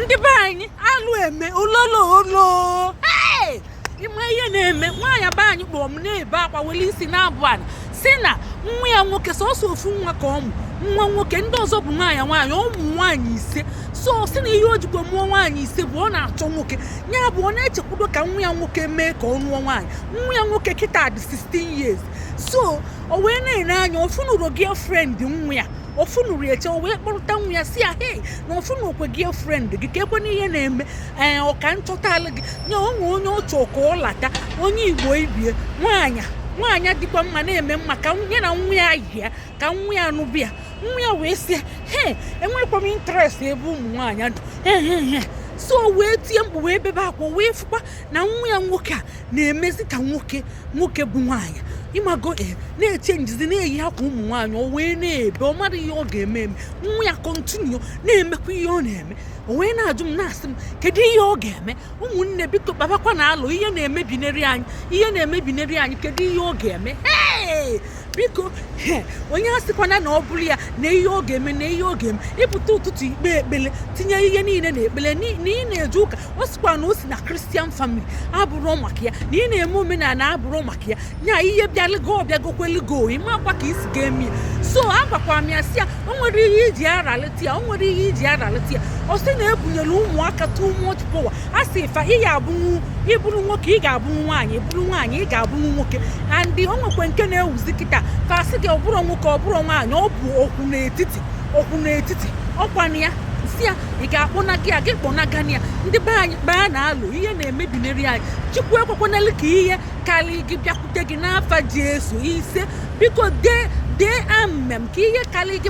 Ndị be anyị, alụ eme ololo olo. Hey! Ịma ihe na-eme? Nwaanyị be anyị kpọrọ m na-ebe akwa, were isi na-abụ ala, si na nwa ya nwoke, sọsọ ofu nwa ka ọ mụ, nwa nwoke, ndị ọzọ bụ nwaanyị nwaanyị, ụmụ nwaanyị ise. So si na ihe o jikwa mụọ nwaanyị ise bụ ọ na-achọ nwoke. Ya bụ, ọ na-echekwudo ka nwa ya nwoke mee ka ọ nụọ nwaanyị. Nwa ya nwoke kịta dị 16 years. So o wee na-ene anya, ofunuru girlfriend nwa ya, ofunuru eche. O wee kpọrọta nwa ya, si ya, "Hey, na ofunukwe girlfriend gị, ka ekwe n'ihe na-eme." Ee, ọka nchọtalụ gị nye onwe onye ọ chọọ ka ọ lata, onye Igbo ibie, nwaanyị nwaanyị dịkwa mma, na-eme mma, ka ya na nwa ya yie, ka nwa ya nụbịa ya. Nwa ya wee sị, "He, enwekwa m interest ebe ụmụ nwaanyị nọ." He, so wee tie mkpu, wee bebe akwa, wee fụkwa na nwa ya nwoke a na-emezi ka nwoke nwoke bụ nwaanyị, ịmago, e na-eche njizi, na-eyi akwa ụmụ nwaanyị. O wee na-ebe, ọ mara ihe ọ ga-eme eme. Nwa ya continue na-emekwa ihe ọ na-eme. O wee na-ajụ m, na-asị m, kedu ihe ọ ga-eme? Ụmụnne, biko, kpabakwa na alụ. Ihe na-emebineri anyị, ihe na-emebineri anyị, kedu ihe ọ ga-eme? Hey! Biko, he, onye a sịkwana na ọ bụrụ ya na ihe ọ ga-eme, na ihe ọ ga-eme, ịpụta ụtụtụ, ikpe ekpele, tinye ihe niile na ekpele na ị na-eje ụka. Ọ sịkwa na o si na Christian family, abụrụ maka ya na ị na-eme omenala, abụrụ maka ya nya ihe bịalụgo, ọbịagokweligo, ịmakwa ka isi ga-eme ya. So agwakwara m ya, si ya o nwere ihe iji aralite ya, o nwere ihe iji aralite ya. Ọ sị na ebunyere ụmụaka too much power. A sị fa ị ga-abụnwu, ịbụrụ nwoke ị ga-abụnwu nwaanyị, ịbụrụ nwaanyị ị ga-abụnwu nwoke. And o nwekwa nke na-ewuzi kịta, fa asị gị ọ bụrụ nwoke, ọ bụrụ nwaanyị, ọ bụ okwu n'etiti, okwu n'etiti ọkwana ya. Si ya ị ga-akpọna gị a gị kpọnagana ya. Ndị be anyị, kpaa na alụ. Ihe na-emebineri anyị. Chukwu ekwekwanala ka ihe karịa gị bịakwute gị n'afa Jesu. Ise. Biko, dee dee amem, ka ihe karịa gị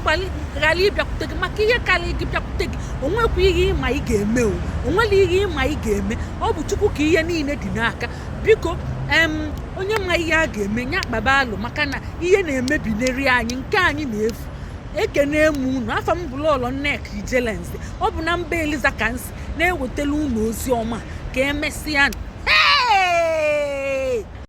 ghara ịbịakwute gị, maka ihe karịa gị bịakwute gị, onwekwa ihe ịma ị ga-eme. O onwere ihe ịma ị ga-eme? Ọ bụ Chukwu ka ihe niile dị n'aka. Biko, em, onye ma ihe a ga-eme, ya kpaba alụ, maka na ihe na-emebineri anyị, nke anyị na-efu. Ekene m unu. Afọ m bụ Lọlọ Nneka Ijelenze. Ọ bụ na mba Eliza ka nsi na-ewetala unu ozi ọma. Ka emesịa.